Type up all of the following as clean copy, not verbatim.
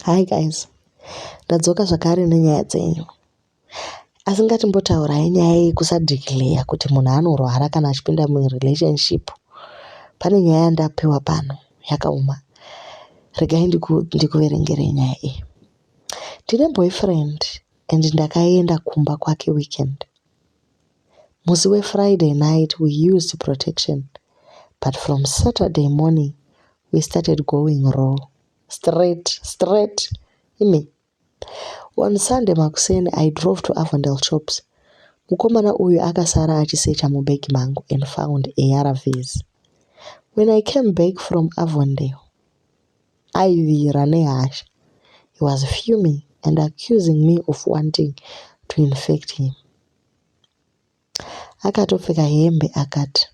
Hi guys, ndadzoka zvakare nenyaya dzenyu. Asi ngatimbotaurai nyaya yekusadeclare kuti munhu anorwara kana achipinda murelationship. Pane nyaya yandapiwa pano yakaoma. Regai ndikuverengerei nyaya iyi. Ndine boyfriend and ndakaenda kumba kwake weekend. Musi weFriday night we used protection but from Saturday morning we started going raw. Straight, straight. Imi. On Sunday makuseni I drove to Avondale shops. Mukomana uyu akasara achisecha mubhegi mangu and found ARVs. When I came back from Avondale, aivira nehasha. He was fuming and accusing me of wanting to infect him. Akatopfeka hembe akati,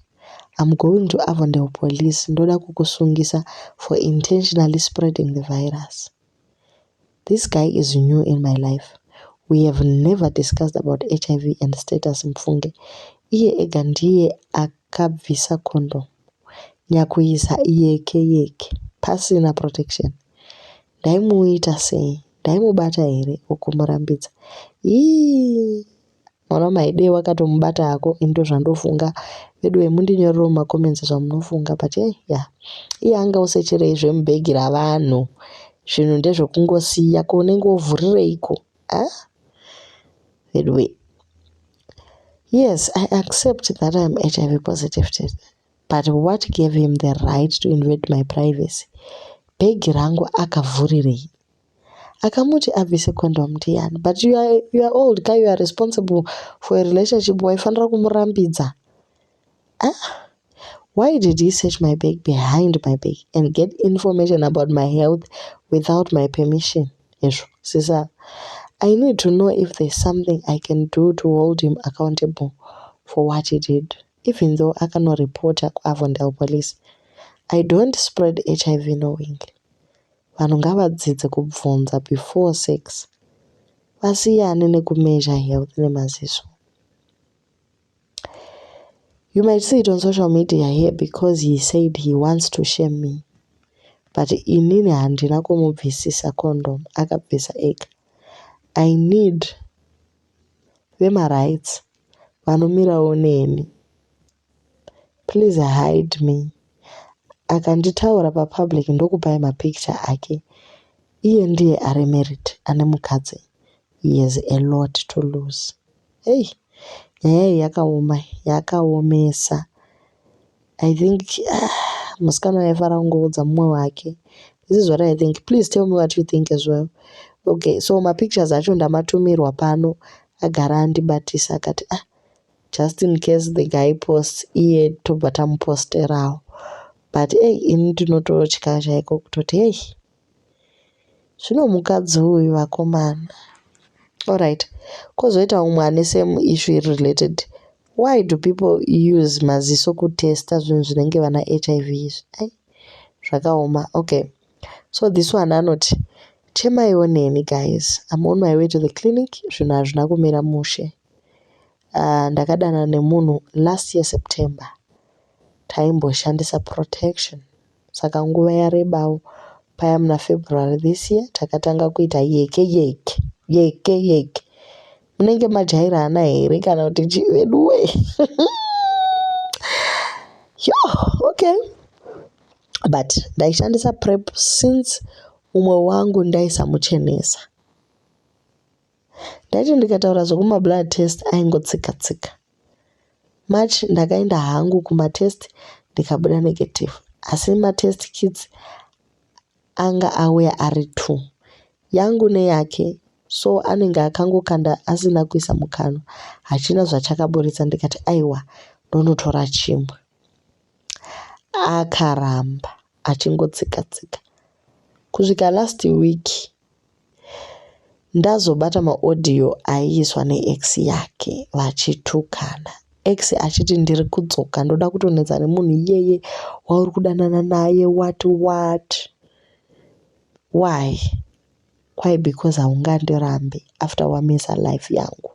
I'm going to Avondale police ndoda kukusungisa for intentionally spreading the virus. This guy is new in my life. We have never discussed about HIV and status mfunge. Iye ega ndiye akabvisa condom. Nyakuisa yeke yeke pasina protection. Ndaimuita sei? Ndaimubata here okumurambidza? Ii mwana maidei wakatomubata hako ini zvandofunga veduwe mundinyorerewo mumacomments zvamunofunga but hey, yeah iye anga usecherei zvemubhegi ravanhu zvinhu ndezvekungosiya ko unenge wovhurireiko ah veduwe yes i accept that i'm hiv positive but what gave him the right to invade my privacy bhegi rangu akavhurirei akamuti abvise condom ndiani but you are old guy you are responsible for a relationship waifanira kumurambidza ah why did he search my bag behind my back and get information about my health without my permission izvo sisa i need to know if there's something i can do to hold him accountable for what he did even though akanoripota kuavondale police i don't spread hiv knowingly vanhu ngavadzidze kubvunza before sex vasiyane nekumeasure health nemaziso you might see it on social media here because he said he wants to shame me but inini handina kumubvisisa condom akabvisa ega i need vemarights vanomirawo neni please hide me akanditaura papublic ndokupai mapicture ake iye ndiye ari married ane mukadzi he has a lot to lose hei nyaya iyi yakaoma yakaomesa i think ah, musikana aifanira kungoudza mumwe wake this is what i think please tell me what you think as well okay so mapictures acho ndamatumirwa pano agara andibatisa akati ah just in case the guy posts iye tobva tamuposterawo but ei ini ndinototya chaiko kutoti hei zvino mukadzi uyu vakomana alright kwozoita umwe ane same issue related why do people use maziso kutesta zvinhu zvinenge vana hiv izvi ai zvakaoma okay so this one anoti chemaiwo neni guys i'm on my way to the clinic zvinhu hazvina kumira mushe ndakadana nemunhu last year September. Taimboshandisa protection saka nguva yarebawo paya muna February this year takatanga kuita yeke yeke yeke yeke. Munenge majairana here kana kuti chii veduwe Yoh okay but ndaishandisa prep since umwe wangu ndaisamuchenesa. Ndaiti ndikataura zvekumablood test aingotsika tsika. March ndakaenda hangu kumatest ndikabuda negative asi matest kits anga auya ari 2 yangu neyake so anenge akangokanda asina kuisa mukanwa hachina zvachakaburitsa ndikati aiwa ndonotora chimwe. Akaramba achingotsika tsika kusvika last week ndazobata maaudio aiiswa neex yake vachitukana. Ex achiti ndiri kudzoka ndoda kutonetsa nemunhu iyeye wauri kudanana naye what what. Why? Why because haungandirambi after wamisa life yangu.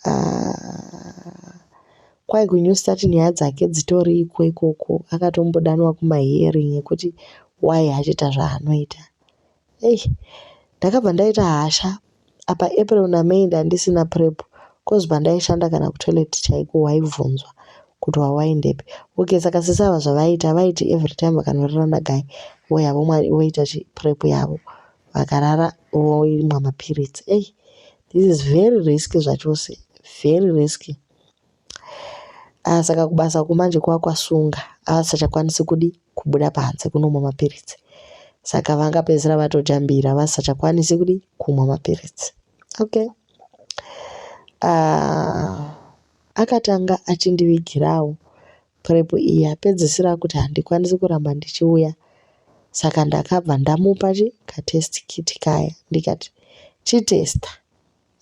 Ah, kwai kunew start nyaya dzake dzitoriko ikoko akatombodanwa kumahearing ekuti why achiita zvaanoita. Ei, ndakabva ndaita hasha. Apa April naMay ndandisina prep cause pandaishanda kana kutoilet chaiko waibvunzwa kuti wawaendepi. Okay, saka sisi ava zvavaita vaiti every time vakanorara naguy vouya voita prep yavo. Vakarara voimwa mapiritsi. Ei, this is very risky zvachose, very risky. Ah, saka kubasa uku manje kwakwasunga avasachakwanisi kudi kubuda panze kunomwa mapiritsi. Saka vangapedzisira vatojambira vasisachakwanisi kudi kumwa mapiritsi. Okay. Akatanga achindivigirawo prep iyi apedzisira kuti handikwanisi kuramba ndichiuya. Saka ndakabva ndamupa chi katest kit kaya ndikati chitesta.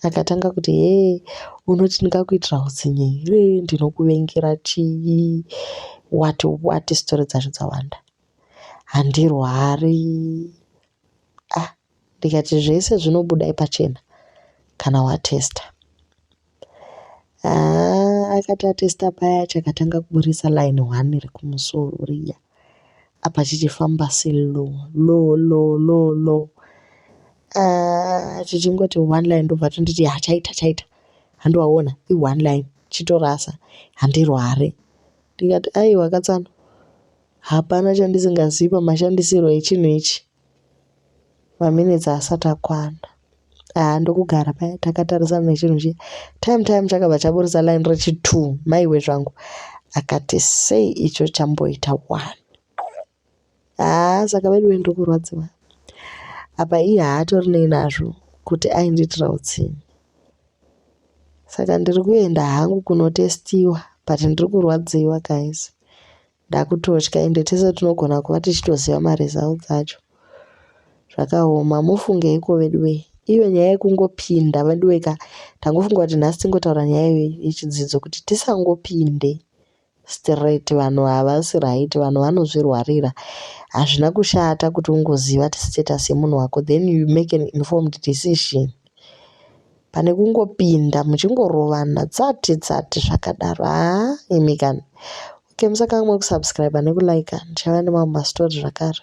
Akatanga kuti hee unoti ndingakuitira utsinye here ndinokuvengera chii wati wati story dzacho dzawanda. Handirwari. Ah, ndikati zvese zvinobuda pachena kana watesta. Ah, akati atesta paya chakatanga kuburisa line one rekumusoro riya. Apa chichifamba slow, low, low, low, low. Ah, chichingoti one line ndobva tonditi ya chaita chaita. Handiwaona i one line chitorasa handirwari. Ndikati aiwa katsano hapana chandisingazivi pamashandisirwo echinhu ichi. Maminitsi asati akwana. Ah, ndokugara paya takatarisana nechinhu chiya. Time time chakabva chaburisa line rechi 2 maiwe zvangu. Akati sei icho chamboita 1. Ah, saka vedu ndiri kurwadziwa. Apa iye haatorinei nazvo kuti aindiitira utsinye. Saka ndiri kuenda hangu kunotestiwa but ndiri kurwadziwa guys. Ndakutotya ende tese tinogona kuva tichitoziva maresults acho. Zvakaoma mufungeiko vedu wee. Iyo nyaya yekungopinda vedu wee ka tangofunga kuti nhasi tingotaura nyaya yechidzidzo kuti tisangopinde straight vanhu havasi right vanhu vanozvirwarira. Hazvina kushata kuti ungoziva status yemunhu wako then you make an informed decision. Pane kungopinda muchingorovana tsati tsati zvakadaro. Haa imi kani. Okay musakanganwa kusubscribe nekulike. Ndichava nemamwe mastori zvakare.